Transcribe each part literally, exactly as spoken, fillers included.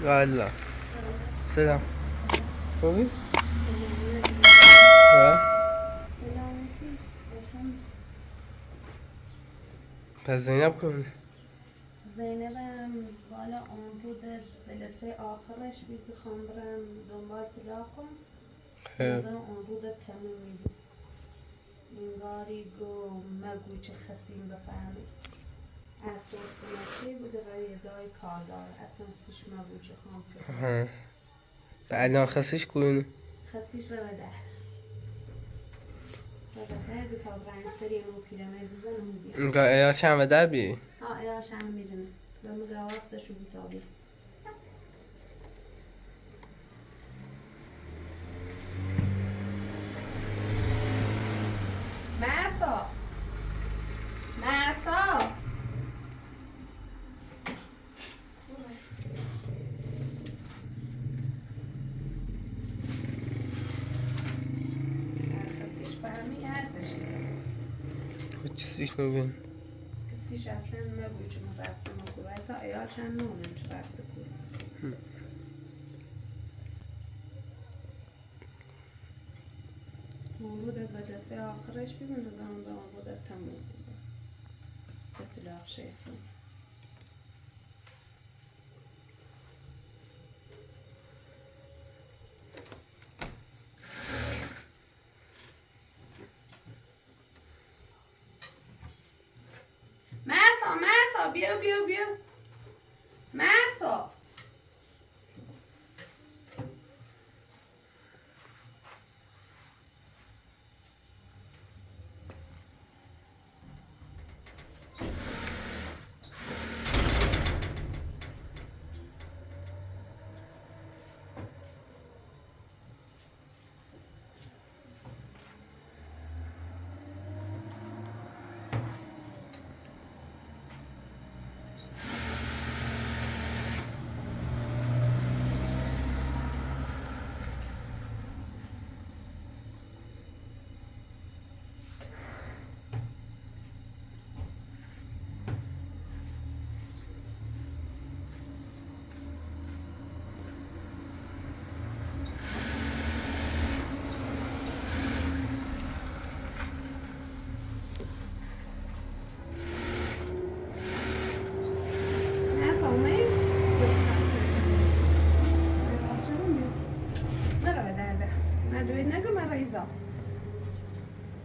والله. سلام. خوبی؟ ها؟ پس زینب کونه؟ زینبم والا اون رو ده جلسه آخرش بی، بخوام برم دنبال طلاقم. خیر. نظرم اون رو ده تموم بی. انگاری گو مگو چه خسیم بفهمی. اخ، درست اومد کی بوده برای یه جای کار داره. اصلاً سیش مگو چه خام چه. ها. بعداً خسیش کونه؟ خسیش رو بده. رو بده، دو تا برای سری مو پیرمه بزنم بیام. اینگا ایا چند و در بی؟ ها، ایا چند می‌دونم. و مگه راستشو بیتابی. مهسا! مهسا! هر کسیش فهمی، هر کسیش. هیچ چیزیش نگن. کسیش اصلاً نگو چون رفته مکو. تا ایال چند نونم چه رفته کو. هم. مولود از جلسه آخرش بیمون، زمان به مولود تموم بود. اطلاق شیسون. مهسا، مهسا، بیو، بیو، بیو. مهسا.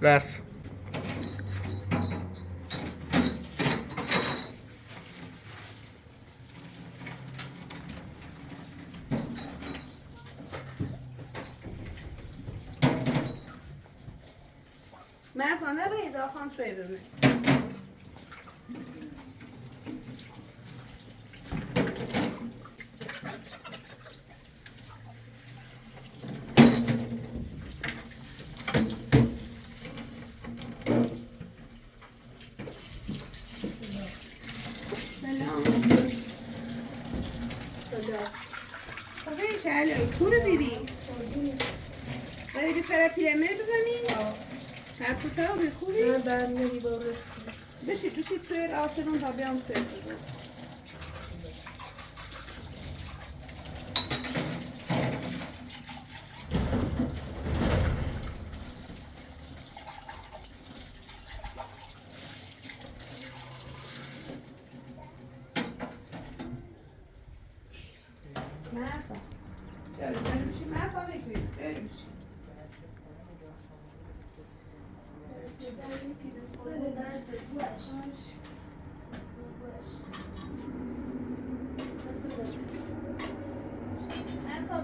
مهسا. مهسا، نه ریزا خان سوی بمه. سلام. سلام. خوبی؟ چله؟ کور بیدی؟ بری به سر پیله مه بزنی؟ هر چطور بی؟ خوبی؟ نه، بر نگی بابا. بشی، بشی توی آسنون تا بیام توی. مهسا. Öyle, öyle bir şey. Mehsa bekliyor. Öyle bir şey. Mehsa bekliyor. Mehsa.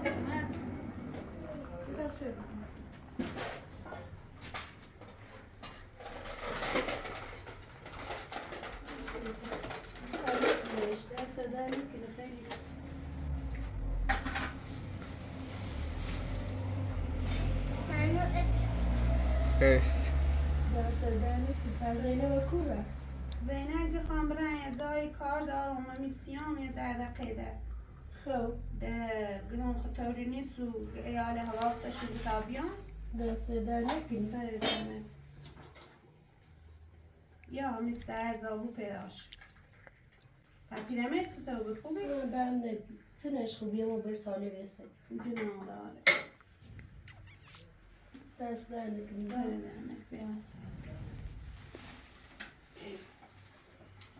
Biraz şöyle bizim. زینب گه خان برای جای کار دارم، اما میسیام یه ده دقیقه ده. خب. ده گنون خطوری نیست و ایال حواس ده شو بتابیان. ده سر در نکنی. سر در نکنی. یا همیسته هر زاوو پیداش. و پیرمرد چطور بود؟ خوبی؟ ها، بنده. Sine şu bir mobil sale versin. Dina da. Ders dernek. Sare dernek, beyaz.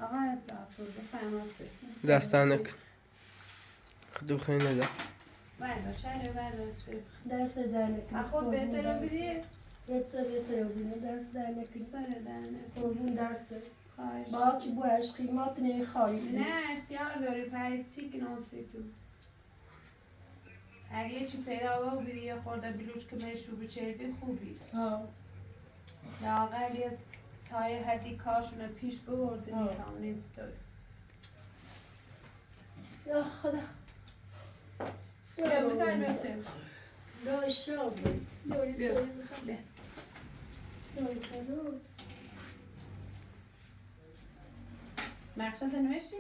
آقا افراد، بفرمایید. دست درد نکنه. خدا خیر نده. بله، چرا بله، چه؟ دست درد نکنه. آه، خود بهتره بدی. بهتره بدی، دست درد نکنه. سر درد نکنه. قربون دست. خواهش. باقی بو عشق قیمت نه خواهی. نه، اختیار داری، پای چی کناسی تو. اگه یه چی پیدا بودی، یه خورده بلوچ که میشو بچردی، خوبی. ها. لااقل یه تا یه حدی کارشونه پیش ببردی، ها. می‌توانید استوری. یا خدا. بیا، بیا، بیا. بیا، اشرا بیا. بیا، بیا. بیا. نقشه‌تو نوشتی؟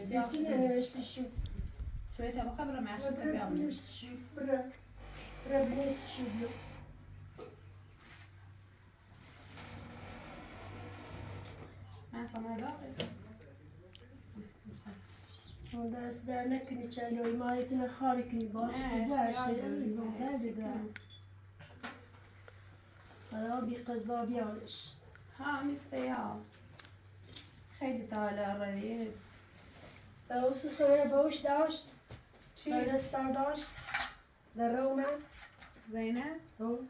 سویته نوشته شو. سویته بخوا برا نقشه‌تو بیام. برا بنویس شو، برا. برا بنویس شو بیا. من سمای داخل. دست درد نکنه، چلوی ما ایتونه خالی کنی باش. نه، باش، خیال خیلی داری، زنده باش. دیگه. حالا بی قضا بیارش. ها، میسته یا. خیلی تا حالا ردیه. باوش خبر باوش داشت. چی؟ برستار داشت. در رو اومد. زینب؟ او.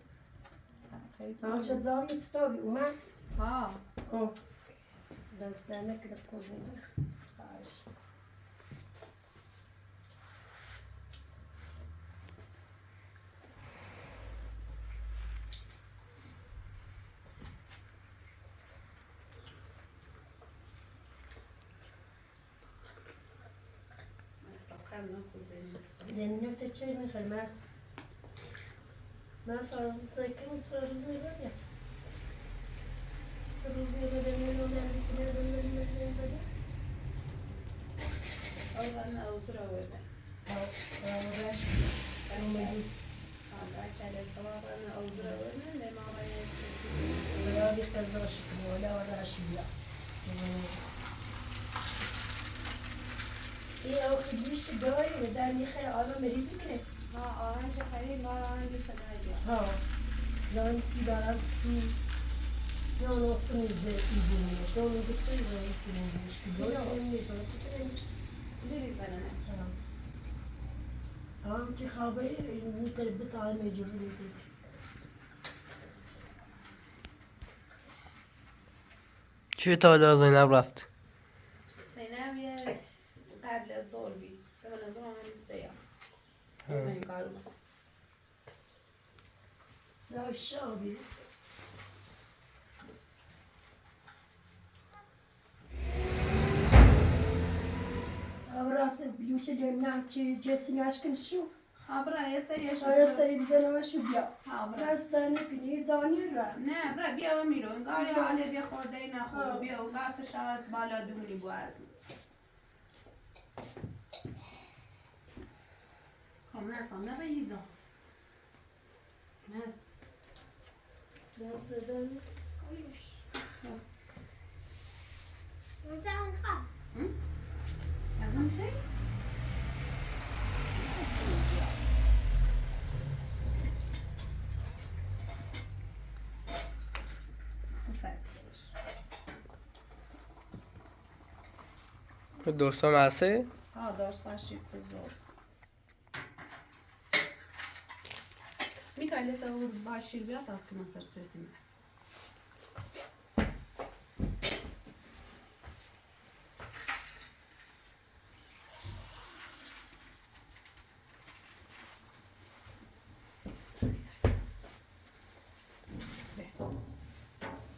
خیلی. آنچه زاویه چطوری اومد؟ ها. او. دست درد نکنه، قربون دست. خواهش. دنیا تا چه می‌خوای ماس؟ ماس سه کم سه روز می‌ره بیا. سه روز می‌ره بیا، می‌ره بیا، می‌ره بیا، می‌ره بیا. آقا، نه، اوزور آورده. آه، آه، راش. آه، بچه، دست ما آقا، نه، اوزور آورده، نه، ما آقا، نه. ولا بيقدر شكله، ولا ورا شيء. ای، او خیلی شگایی، در می‌خوره آدم مریضی کنه. ها، آهن چه خیلی، ما آهن چه خیلی. ها. دارم سی دارم سو. یا اونو اصلاً ایده ایدونیش، یا اونو گتسه ایده ایدونیش. کی دو یا اونو نیش، دو چی کنه نیش. بری زنانه. ها. هم کی خوابه، می‌تره بتاعه مجبور می‌تره. چه تا حالا زینب رفت؟ زینب یه قبل از ظهر بی. قبل از ظهر هم نیسته یا. ها. این کارو. یا شابی. او راسه بلوچه دنیا چه جسی نشکن شو. ها برا، یه سری شو. یه سری بزنم شو بیا. ها برا. دست درد نکنه، زانی را. نه برا، بیا و میرو. انگار یه حاله بیا خورده ای نخور. ها. بیا، انگار فشارت بالا دومونی بو از. خب، نه اصلاً، نه رئیزم. ناس. ناس دارم. هم؟ از اون خیلی؟ دورسا ماسه؟ ها، دورسا شیپ زور. Mikael, lesa ur başir bir atak ki masar sözü mas.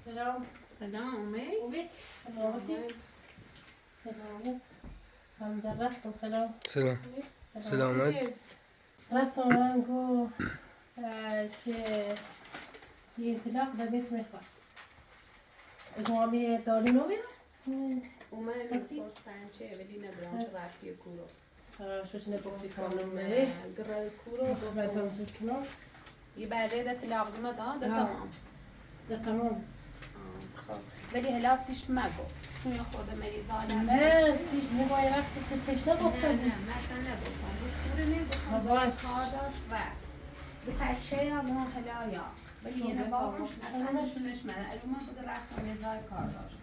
سلام. سلام، اومدی؟ اومدی. سلام. سلام. سلام. سلام. سلام. رفتم من گو، اه، چه، یه انطلاق ده بس می‌خواد. از ما می داری نو میره؟ اومه می‌پرسن چه، ولی ندارم چه رفتی کورو. اه، شوش نپختی کامل اومه. گره کورو، بس هم تو کنم. یه بره ده طلاق دمه دا، ده تمام. ده تمام. خب. ولی هلا سیش مگو. چون یه خورده مریضا نه، نمی‌رسه. سیش مگو، یه وقت تو تشنه گفتم. نه، نه، من اصلاً نگفتم. دکتر نگفتم. خب، جای باش. کار داشت و به تکه یا ما هلا یا. ولی یه خب، نگاه خب. کن، اصلاً نشونش مده. الان من بگه رفتم یه جای کار داشت.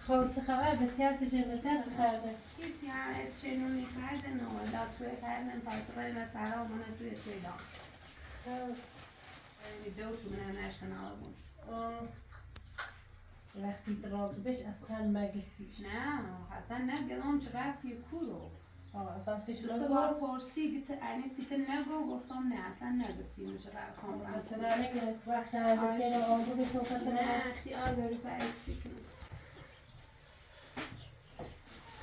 خب، چه خبر؟ به چی هستی؟ به چه خبر؟ هیچ، یا هر چه نوعی کردن، نه، ولی توی کردن، پس رای و سرا من توی چه داشت. خب. یعنی دور شو من نشکن آقا گوش. آه. وقتی دراز بش اصلاً مگسی. نه، اصلاً نگم چه رفتی کورو. آه، اصلاً سیش دو سه نگو. بار پرسی گفت، یعنی سیت نگو، گفتم نه، اصلاً نگسی، چه رفتی کامراً. مثلاً نگه، وقت شاید آه، چه آه. آن بگه صحبت نه، نه. اختیار داری که ایت سیکنه.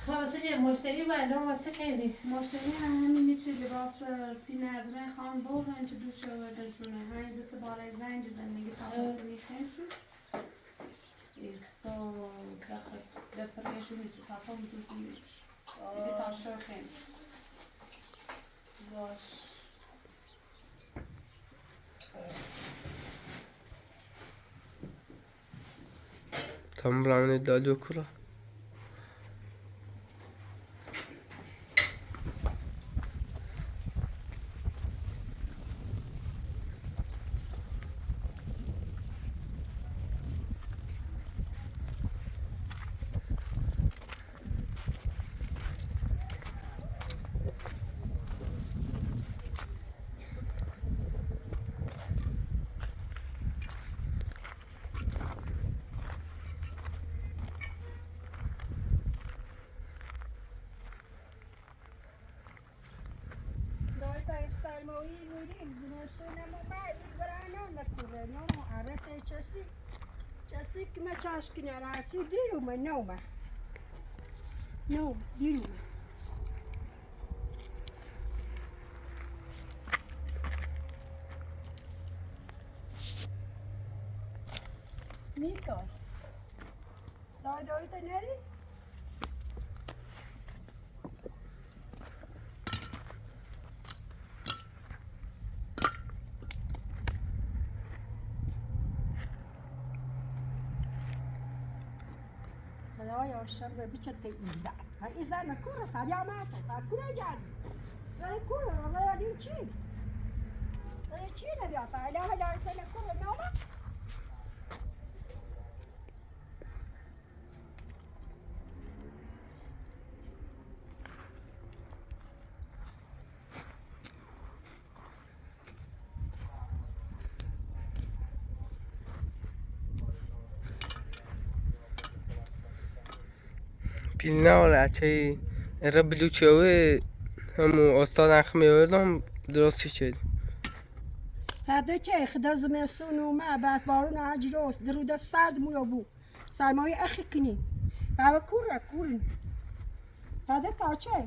خب، چه مشتری معلوم و چه خیلی؟ مشتری هم همین چه لباس سی نظره خان بردن چه دوش آوردن شونه. همین دو سه بار زنگ زدن دیگه تا خب. پس می‌خوایم شد. ایسا داخل دفتر شو نیست، تا خب دوست نیست. دیگه تا شو خیم شد. باش. Tamam, buranı da döküla. دایتا سرمایی می‌ریم، زمستون ما بعد برای نام نکوره، نام عرفه چسی، چسی که ما چاش کنه راتی دیرو ما نومه. نو، دیرو ما. می‌کار. دای دای تا نری؟ خدایا، شر بچه تی ایزه. ها ایزه نکوره، تا بیا ما تو، تا کوره جانی. تا کوره، تا دین چی؟ تا چی نبیا، تا الهه جان سه نکوره، نوما. Billah, wala a çay, era bilu çawe, hemu ustad axmi ördüm, dros çiçedi. Hadi çay, xıda zımestun ome, berf barun acı rost, diruda sard mu yobu. Sarmayı axı kini. Baba kurra, kurin. Hadi ta çay.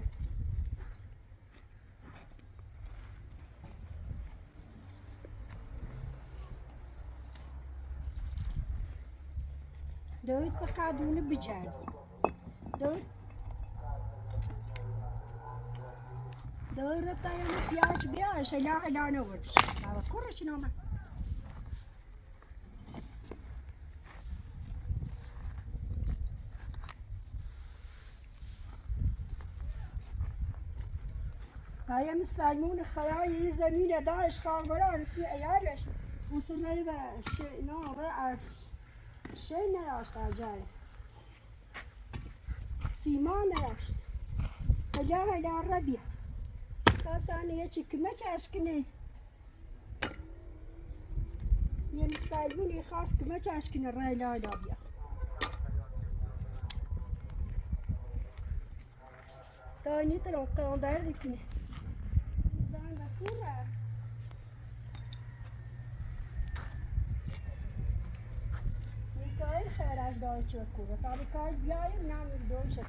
Dawid faqat duni bijan. Dawid. Dawid rata yani piyac biya, şela helane wurd. Baba kurra şinoma. هایم سلمون خیای زمین داعش خانگران سی ایارش. اون سر نای به شی، نو، به اش. شی نیاشت آجای. سیما نیاشت. هلا هلا ربی. کسانی یه چی کمه چشکنی. یه مستایبونی خاص که مچاش کنه رای لا لا بیا. تا اینی ترون قیان دار دیکنه. زنگ کوره. میکائیل خیرش داره چه کوره. تا میکائیل بیایم نام دوشه.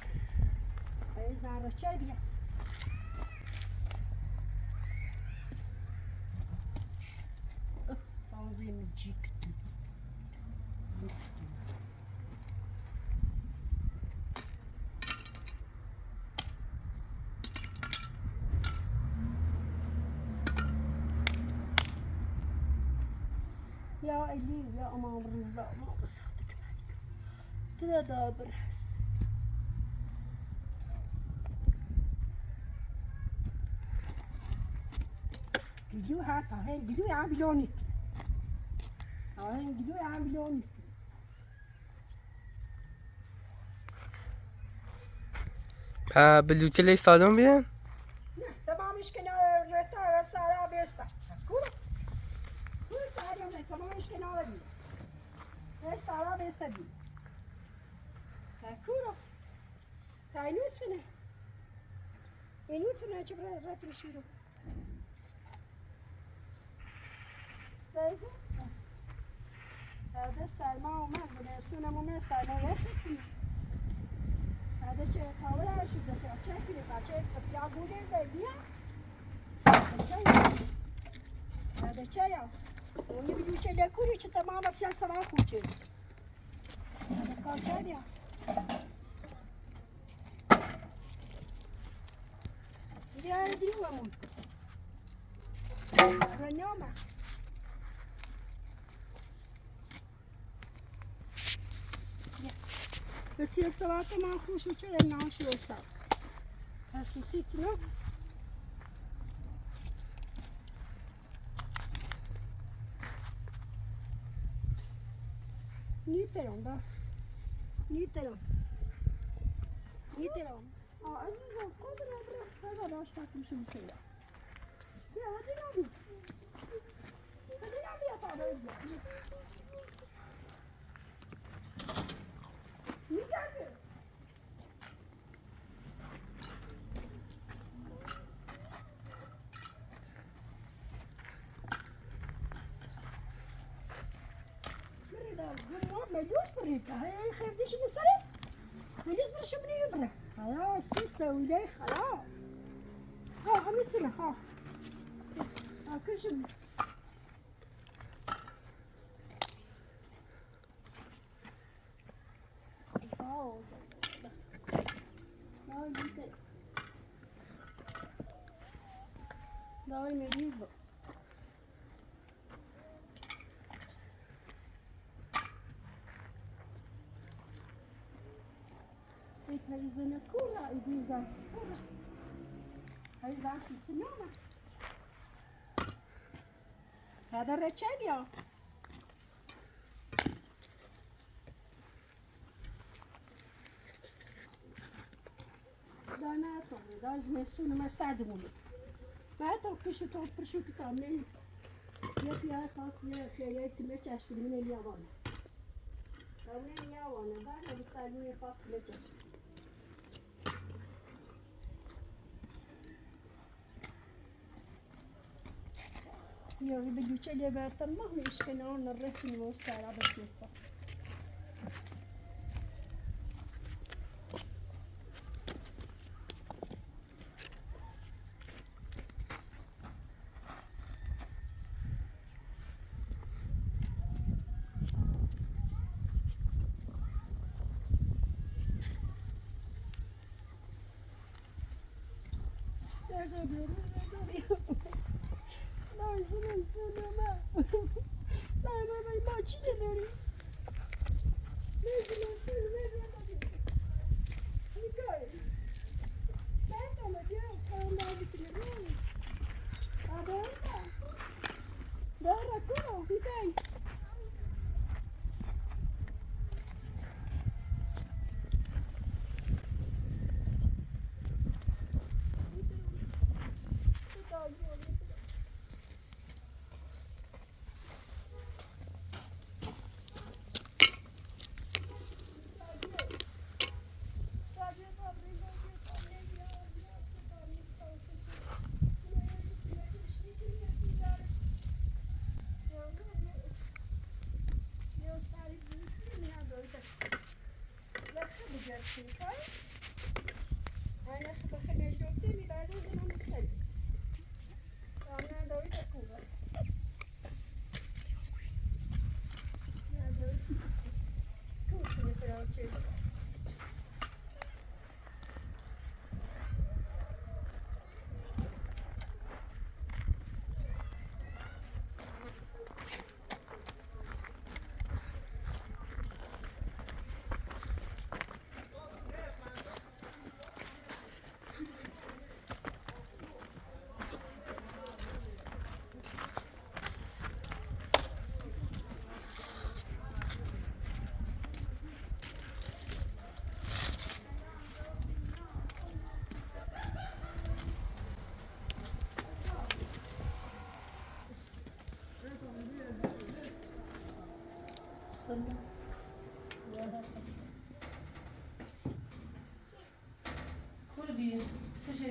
ای زن رچه بیا. Tãozinho de que tu. يا إلهي، يا أمان الرزق، ما وسختك. Kɩ dɔɔbɩrasɩ. Gidú ha tɔ hɛn, gidú ya biloni. Tɔ hɛn, gidú ya biloni. Paa, bɛ lutele salon bien. Tamam, iş kena reta sara besa. Kuru. Kuru sara ne tamam, iş kena la bi. E sara besa bi. Kuru. Ka inutsune. Inutsune chibra retrishiro. Seyfu. Hada sayma olmaz. Ben sonra bunu sayma yok ettim. Hada şey kavra şu da çekili kaçı ya bu geze diye. Hada şey ya. Onu bir şey de kuru çi tamam at sen sana kuçu. Hada kalçar ya. Bia diri wa mun. Ranyoma. Bia. Beti ya salata ma khushu che ya na shu sa. Asutit no. Ni te onda. Ni te onda. Ni te onda. Meri da, gumma, meyus beri ka, hey, khayr, di shibni sare. Meyus beri shibni yubra. Khalas, sisa, wile, khalas. Ha, ami tsina, ha. Ha, kishibni. Hada reçel ya. Da ne yapalım? Da izme sunu mesardı bunu. Ben to kişi to pırşık tamam. Ya piyay fas ya fiyay kime çaşkın ne yavan. Tamam ne yavan. Ben de bir saygı fas kime çaşkın. Yo, i bɛ ju cɛ lɛ bɛ tɛn ma mi iskɛ na ɔ na rɛ ni wɔ sara bɛ sɛ sa.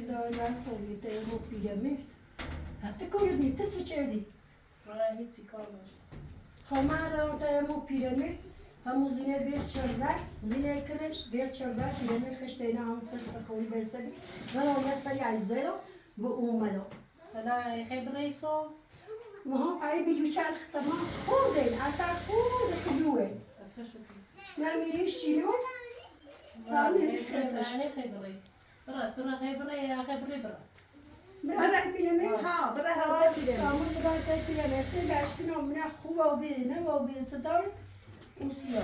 Dɔɔna kɔmi tɛ mo pyramide. Ati kɔmi di tɛ tsi cɛ di. Xɔma rɔntɛ mo pyramide. Hamu zinɛ ver cɛrda, zinɛ kɛrɛ ver cɛrda, pyramide xɛstɛ na am pɛs ka kɔmi bɛsɛ. Bɛlɛ o mɛsɛ ya izɛlɔ, bo umɛlɔ. Bɛlɛ xebre iso. Mɔhɔ, ayi bi yuchar tamam. Xode, asar xode xudue. Nal miri shino. Nal miri xebre. Bra, bra, bra, bra, bra. Bra, bra, bra. Ha, bra, ha, bra, bra. Tamam, bra, bra, bra. Sen de aşkına, mına, huwa bi, ne wa bi, sen de usiya.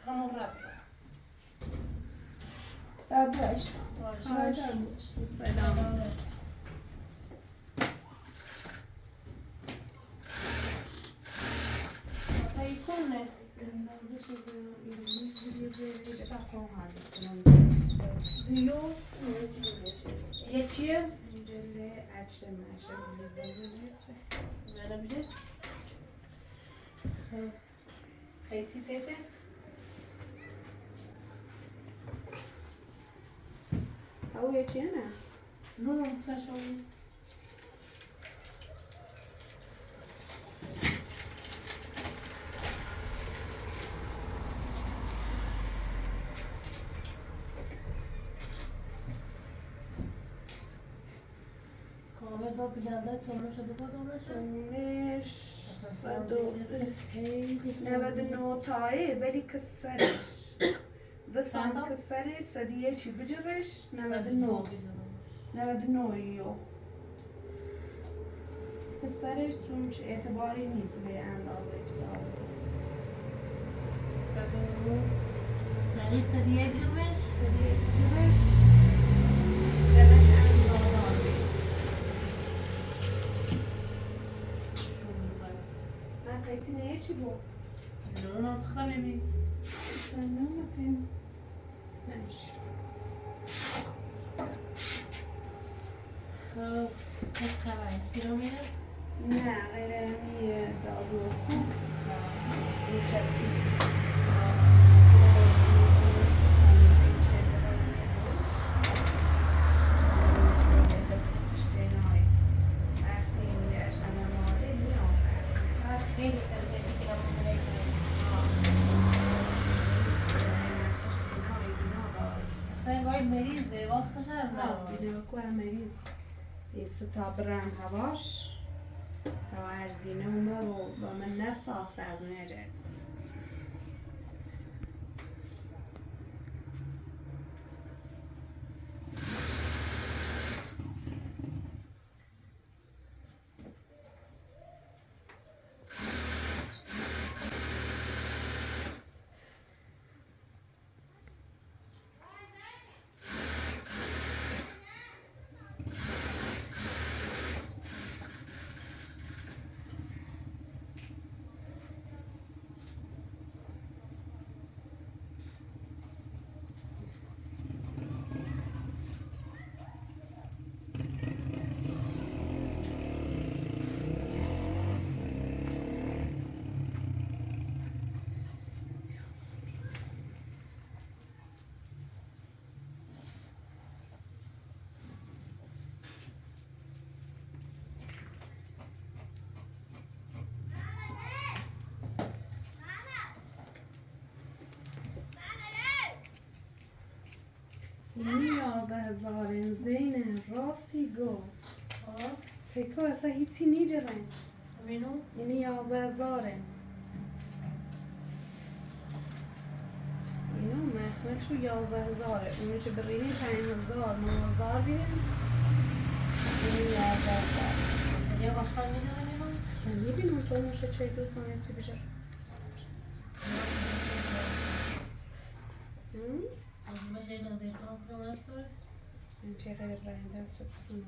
Tamam, bra. Abla aşkım. Hoş, hoş. Selam. Masayı kur ne? Geçeyim. Öyle bir şey. Qeyti tete. Awu yetiyene. No, no, sen şöyle. Xo, baba, bir daha da tonmuş adı koy, tonmuş. Tonmuş, sado, newed û no tayê, belê kı serış. Di san kı serış, sedî yê çi bicirış, newed û no. Newed û no yo. Kı serış, çunç itibarî nîst, bê endazê çi dawê. Sedî, sedî yê bicirmiş. Sedî yê bicirmiş. Demek en zor darbê. Şunzade. Ben qeyti ne çi bu? No, no, xanımı. Ben ne yapayım? Neyse. Xo, kes xəbər, heç kim olmayacaq? Nə, qərəmi dağ yox. Kəsi. İşte, nay. Xeyli. Sen gayet meriz, e, baskı şehir mi? Ha, bir de koy meriz. E, sıta bıram havaş. Ta erzine umaru, ba men ne saat ezmeyecek. Yeni yazda hezarın Zeynep, rasi go. Seko esa hiç nîceren. Mîno? Yeni yazda hezarın. Mîno, mexmel şu yazda hezarın. Onu çi birîni pencz hezar, no hezar bî. Yeni yazda hezarın. Ya başka ne de mîno? Sen ne bileyim, tonuşa çekti, sonra hepsi biçer. Hı? Başka ne de zeytin nasıl? Ençe gayet rende sıksın.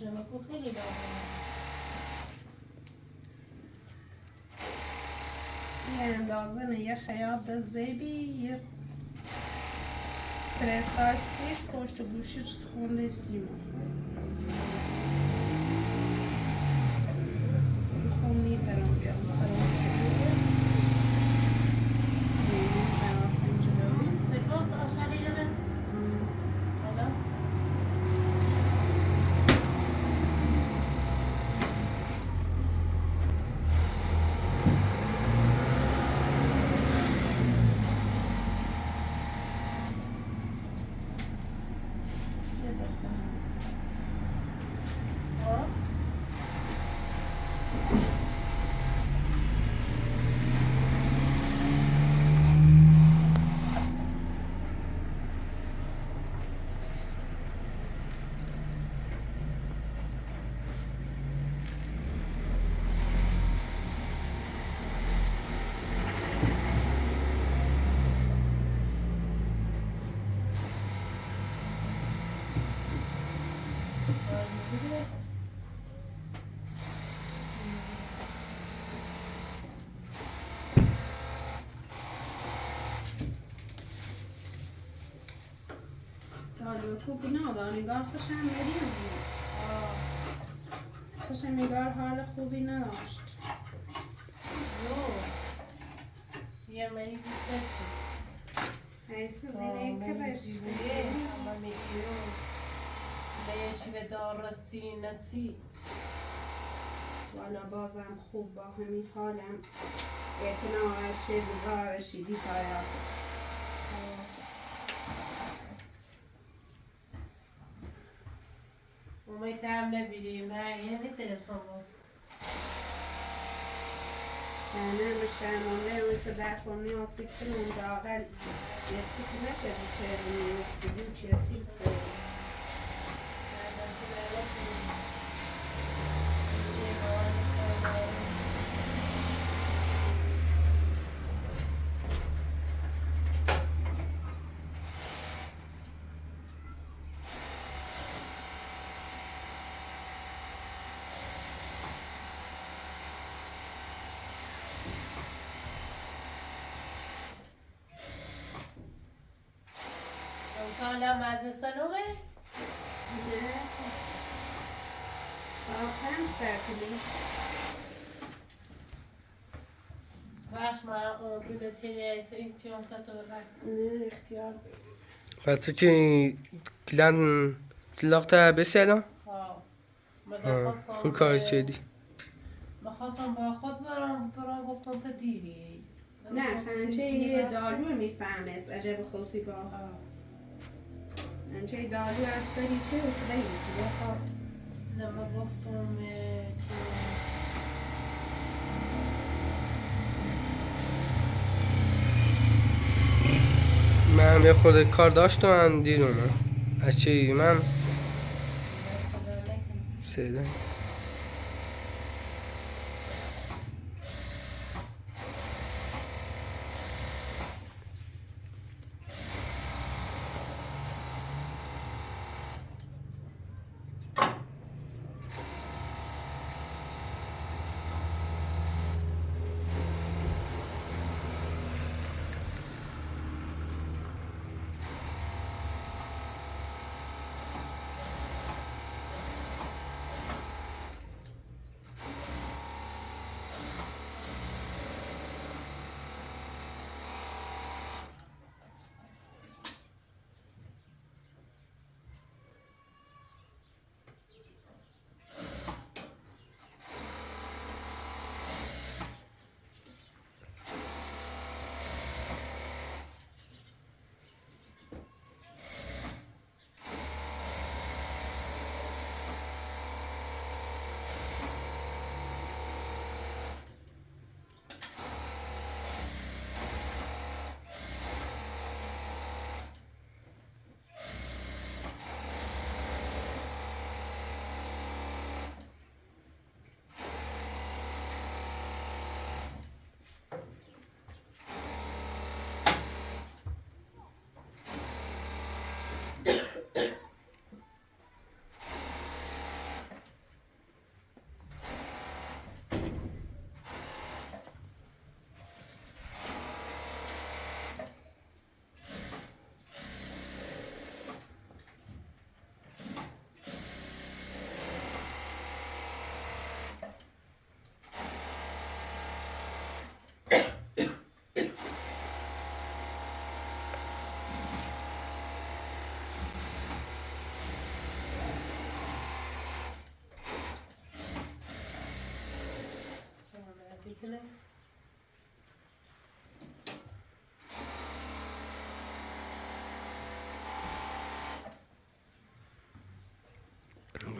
یه اندازه نه، یه خیاط ده زیبی، یه پرستار سیش پشت گوشی خونده سیما. خون می‌ترم بیام سرم شروع. می‌ترم سنجلوی. سکوت آشالی جنه. دالو خوب نادانی، گاه خوشم مریضی. آه. خوشم نگار حال خوبی نداشت. یو. یه مریضی سر شد. ای سوزینه آه، کرش. مریضی بوده، اما میگیرم. به یه چی به دار رسی، نچی. والا بازم خوب با همی حالم. اعتنا و شد و شیدی تایا. اومای تام نبیری، من یه نترسم باز. یعنی مشمانده اون چه دست اون نیاسیب کنم، داغل یه چی کنه چه بیچه بینی، یه چی بسه. امسال مدرسه نوه؟ نه. تا پنج تعطیلی. باش، ما اون رو به تیلی ایسه این چی واسه تو رفت. نه، اختیار. پس چی کلان تلاق تا بسیدم؟ آه. آه، خو کار چی دی؟ می‌خواستم با خود برم، برم گفتم تو دیری. نه، هنچه یه دالو می‌فهمست، عجب خصوصی با. آه. هنچه دالو از سری چه و خدایی چی خواست. نه، من گفتم، اه، چون من یه خود کار داشتم، دیدم. از چی من سیدم.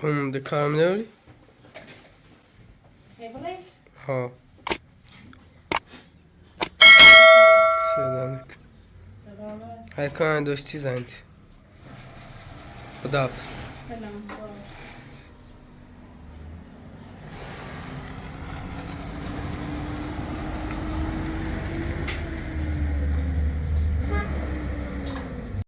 Bum, di kaam lewri? Hɔ. Selamat. Hay kan dosti zanti. Xudahafis.